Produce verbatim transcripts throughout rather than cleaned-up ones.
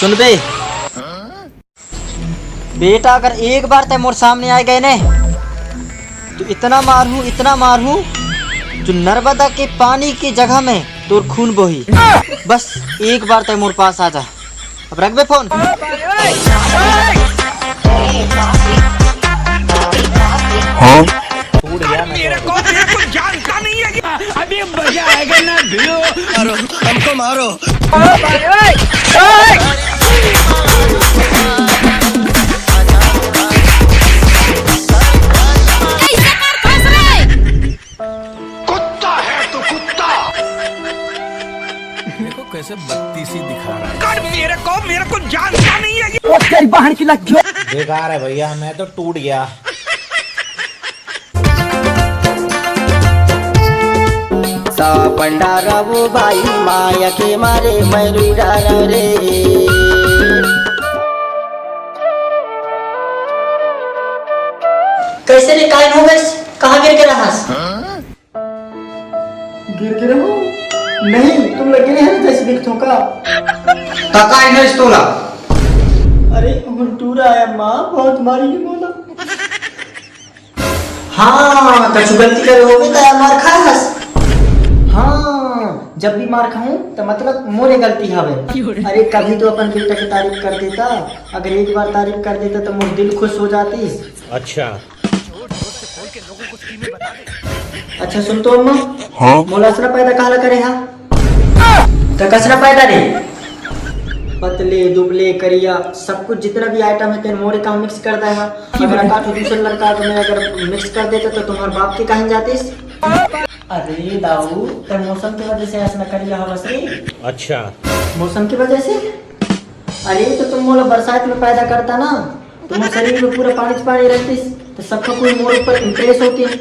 सुन बे बेटा, अगर एक बार तय मोर सामने आए गए ने, तो इतना मारहूं, इतना मारहूं, जो नर्मदा के पानी की जगह में तोर खून बोही। बस एक बार तय मोर पास आ जा। अब रख बे फोन। टूट गया मैं तो। मेरे को बिल्कुल जानता नहीं है। अभी मजा आएगा ना भिड़ो। मारो, हमको मारो। कुत्ता है तू, कुत्ता। देखो कैसे बत्तीसी दिखा रहा है। कर मेरे को, मेरे को जानता नहीं है। ओ तेरी बहन की लग गयो। बेकार है भैया, मैं तो टूट गया। सापन डारा वो भाई, माया के मारे मैं रू डारा रे। कैसे रे, काहे हो गइस? कहाँ गिर के रहस? गिर गिरे हो? नहीं, तुम लगे नहीं है जैसे दिखत हो का? तका इन्हें तोला। अरे, हुन टूरा आया माँ, बहुत मारी नहीं बोला। हाँ, कछु गलती करे होबे त मार खाए हस। हाँ, जब भी मार खाऊं त मतलब मोरे गलती हवे। अरे, कभी तो अपन बेटा की तारीफ कर देता, अगर एक बार तारीफ कर देता तो मोर दिल खुश हो जातीस। अच्छा। अच्छा सुन तो अम्मा, हाँ? मोला असना पैदा काला करे हा? त कसना पैदा रे? पतले, दुबले, करिया, सब कुछ जितना भी आइटम है तेन मोरे कहाँ मिक्स कर दे हा। अगर का तो दूसरे लड़का को मैं अगर मिक्स कर देता तो तुम्हारे बाप के कहाँ जातीस? अरे दाऊ, ते मौसम की वजह से असना करिया हवस रे। अच्छा। मौसम की वजह से? अरे तो तुम मोला बरसात में पैदा करता ना, तो मोर शरीर में पूरा पानी च पानी रहतीस, तो सबका कोई मोर ऊपर इम्प्रेस होतीस।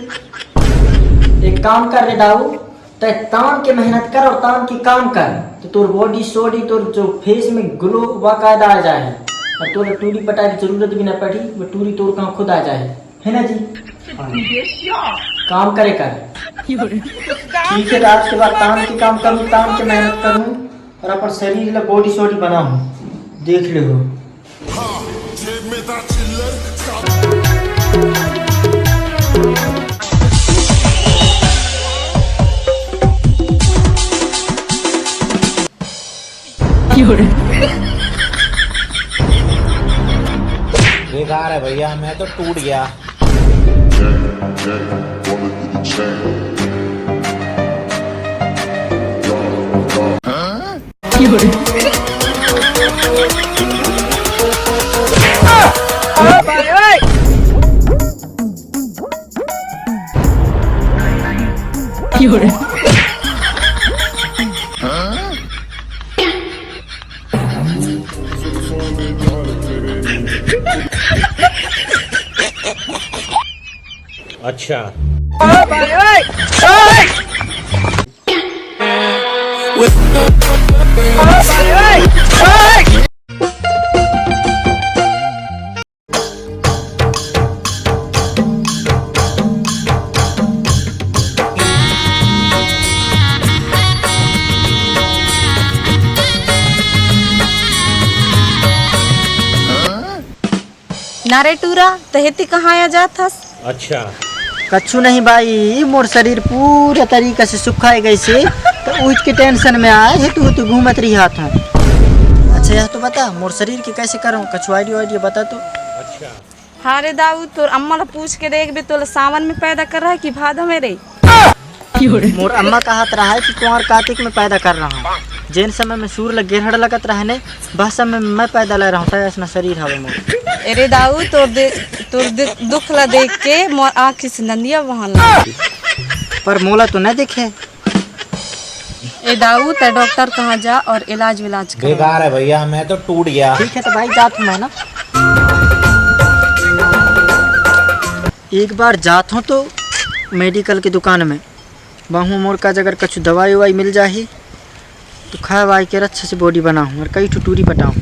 एक काम कर रे दाऊ, तय तान के मेहनत कर और तान के काम कर, तो तोर बॉडी सॉडी, तोर जो फेस में ग्लो बाकायदा आ जाए, और तोर टूरी पटाए की जरूरत भी ना पड़ी, वो टूरी तोर कहाँ खुद आ जाए, है ना जी? काम करे कर। ठीक है, तो आज के बाद तान के काम करूँ, तान के मेहनत करूँ और अपन शरीर ला बॉडी सॉडी बनाऊँ, देख ले हो। बेकार है भैया, मैं तो टूट गया। अच्छा। नारे टूरा, तहेती कहाँ आ जात हस? अच्छा। कछु नहीं भाई, मोर शरीर पूरा तरीका से सुखाए गए से, तो उठ के टेंशन में आए हे तू, तू घूमत रही हाथ में। अच्छा, यह तो बता, मोर शरीर के कैसे करूँ? कछु आइडिया वाइडिया बता तो। अच्छा। हाँ रे दाऊ, तोर अम्मा ला पूछ के देख बे, तोला सावन में पैदा कर रहा है कि भादो में रे? मोर अम्मा कहत रहा है कि कुंवर कार्तिक में पैदा कर रहा हूँ। जेन समय में सूर ल गेरहड़ लगत रहे ने, बस समय में मैं पैदा ले रहा हूँ, तय असना शरीर हवे मोर। अरे दाऊ, तोर दे-, तोर दे-, दुख ला देख के मोर आँखी से नंदिया बहन लग। पर मोला तो न दिखे। ए दाऊ, तय डॉक्टर कहाँ जा और इलाज विलाज करा। बेकार है भैया, मैं तो टूट गया। ठीक है, तो भाई जात हूँ मैं ना। एक बार जात हूँ तो मेडिकल की दुकान में, वहाँ मोर का अगर कछु दवाई उवाई मिल जाही, तो खाए वाए के अच्छा से बॉडी बनाहूँ और कई ठो टूरी पटाहूँ।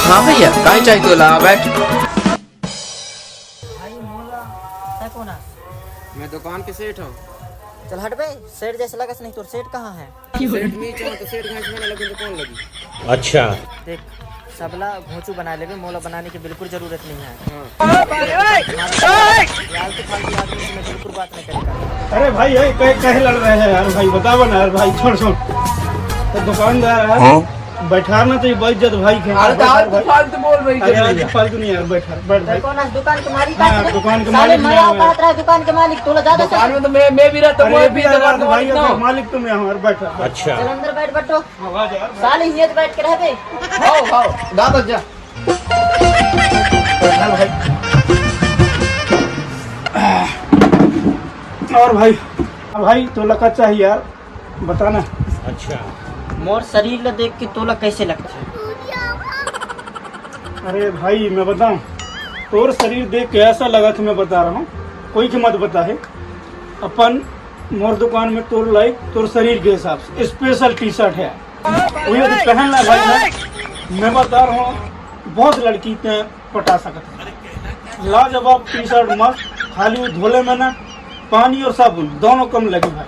हाँ भैया, काय चाहिए तोला? बैठ। भाई मोला, तै कोन हस? मैं दुकान के सेठ हूँ। चल हट बे, सेठ जैसे लगस नहीं, तोर सेठ कहाँ है? सेठ नहीं चाहो तो सेठ घास में ना लगूं तो कौन लगी? अच्छा। देख, सबला घोंचू बना लेबे, मोला बनाने की बिल्कुल जरूरत नहीं है। हाँ। ये आलतू फालतू आदमी से मैं बिल्कुल बात नहीं करेगा। अरे भाई, ये कहे, कहे लड़ रहे हैं यार भाई, बताओ ना यार भाई, छोड़, छोड़। तो दुकानदार यार, हाँ? बैठारना चाहिए, बहुत इज्जत भाई के। अरे तो यार आलतू भाई। फालतू बोल रही अरे है यार, भैया। फालतू नहीं यार, बैठा, बैठ भाई। कौन है दुकान के मालिक? हाँ, दुकान के साले मालिक मैं मैं हूँ। कहत रहा दुकान के मालिक, तोला ज्यादा अरे दुकान में तो मैं, मैं भी रहता हूँ, अरे मैं भी भी यार, दुकान यार, भाई, मालिक ना हूँ। मालिक तो मैं हूँ यार, बैठा, बैठा। अच्छा। चल अंदर बैठ, बैठो। हाँ, आ जा यार। साले हियत बैठ के रहबे। हाओ, हाओ, दादा जा। चल भाई। और भाई, भाई, तोला का चाहिए यार, बताना। अच्छा। मोर शरीर ला देख के तोला कैसे लगथे? अरे भाई, मैं बताऊं, तोर शरीर देख के ऐसा लगथे, मैं बता रहा हूँ, कोई के मत बता है। अपन मोर दुकान में तोर लाइक, तोर शरीर के हिसाब से स्पेशल टी शर्ट है, वही तो पहन ला भाई। मैं, मैं बता रहा हूँ, बहुत लड़की ते पटा सकत है। लाजवाब टी शर्ट, मस्त, खाली वो धोले में ना पानी और साबुन दोनों कम लगी भाई।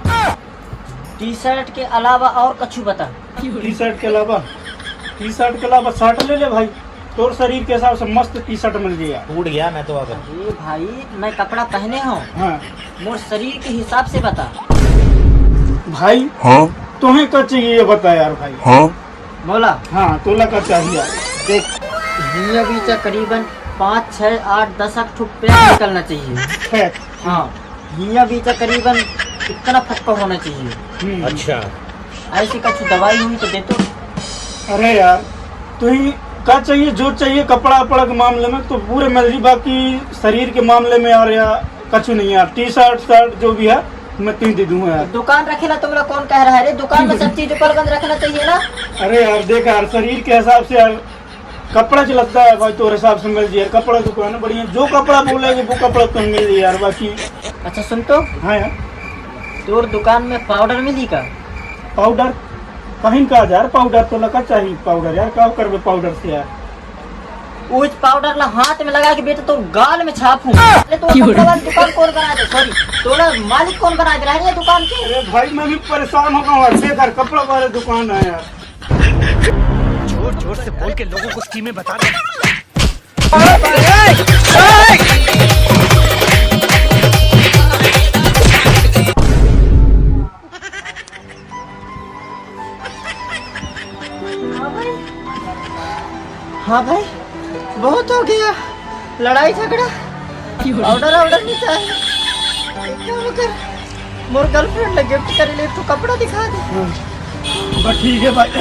टी शर्ट के अलावा और कछु बता। टी शर्ट के अलावा, टी शर्ट के अलावा शर्ट ले ले भाई, तोर शरीर के हिसाब से मस्त टी शर्ट मिल जाएगा। टूट गया मैं तो अगर। अरे भाई, मैं कपड़ा पहने हूँ, हाँ। मोर शरीर के हिसाब से बता। भाई, हाँ? तुम्हें क्या चाहिए ये बता यार भाई। हाँ? बोला। हाँ, तोला का चाहिए यार। देख, हिया बीचा करीबन पाँच, छः, आठ, दस अक ठो पैक निकलना चाहिए। पैक? हाँ, हिया बीचा करीबन इतना फक्का होना चाहिए। हम्म। अच्छा। ऐसी कुछ दवाई हुई तो दे तो। अरे यार, तुही का चाहिए, जो चाहिए कपड़ा वपड़ा के मामले में तो पूरे मिल जी, बाकी शरीर के मामले में यार, यार कछु नहीं यार, टी शर्ट शर्ट जो भी है मैं तुही दे दूंगा यार। दुकान रखेला तुमला कौन कह रहा है रे? दुकान में सब चीज उपलब्ध रखना चाहिए ना। अरे यार देख यार, शरीर के हिसाब से यार कपड़ा च लगता है भाई, तोरे हिसाब से मिल जी यार, कपड़ा दुकान है बढ़िया, जो कपड़ा बोलेगे वो कपड़ा तुम मिल जी यार, बाकी। अच्छा सुन तो। हाँ यार। तोर दुकान में पाउडर मिली का? पाउडर? कहीं का यार, पाउडर तोला का चाहिए पाउडर यार, का करबे पाउडर से यार? उस पाउडर ला हाथ में लगा के बेटा तो गाल में छापूं। अरे तो कपड़ा वाली दुकान कौन बना दे? सॉरी, तोला मालिक कौन बना दे रहा है ये दुकान के? अरे भाई मैं भी परेशान हो गया हूँ, बेकार कपड़ा वाले दुकान है यार। जोर जोर से बोल के लोगों को स्कीमें बता दे। हाँ भाई। हाँ भाई, बहुत हो गया लड़ाई झगड़ा। ऑर्डर ऑर्डर नहीं चाहिए। एक काम कर, मोर गर्लफ्रेंड ला गिफ्ट करे ले तू कपड़ा दिखा दे। हाँ। बस ठीक है भाई, तो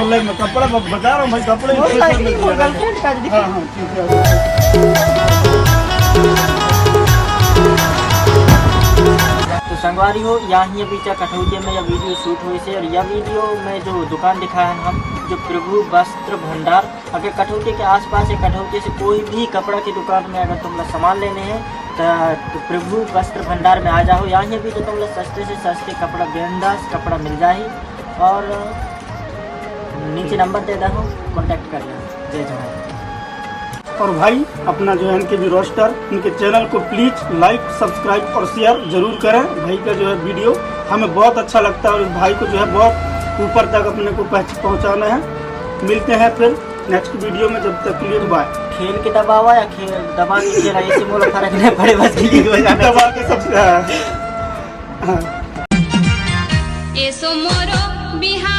ले मैं कपड़ा ब-, बता रहा हूँ भाई, कपड़े मोर special लागी, मिल मोर जाएगा। गर्लफ्रेंड का दिखा। हाँ, हाँ, ठीक है। तो संगवारी हो, यहाँ ही अभी क्या कठौतिया में यह वीडियो शूट हुई से, और यह वीडियो में जो दुकान दिखाया है हम, जो प्रभु वस्त्र भंडार, अगर कठौती के आसपास या कठौती से कोई भी कपड़ा की दुकान में अगर तुम लोग सामान लेने हैं तो, तो प्रभु वस्त्र भंडार में आ जाओ। यहाँ भी तो तुम लोग सस्ते से सस्ते कपड़ा, बिंदास कपड़ा मिल जाए। और नीचे नंबर दे दो, कॉन्टैक्ट कर लो। जय जोहार। और भाई अपना जो है इनके भी रोस्टर, इनके चैनल को प्लीज लाइक, सब्सक्राइब और शेयर जरूर करें। भाई का जो है वीडियो हमें बहुत अच्छा लगता है और इस भाई को जो है बहुत ऊपर तक अपने को पहुँच-, पहुँचाना है। मिलते हैं फिर नेक्स्ट वीडियो में, जब तक के लिए बाय। खेल के दबावा या खेल दबा के खेला, ऐसे मोला फर्क नहीं पड़े, बस गिल्ली हो जाना। दबा के सबसे, हाँ। हाँ। एसो मोरो बिहार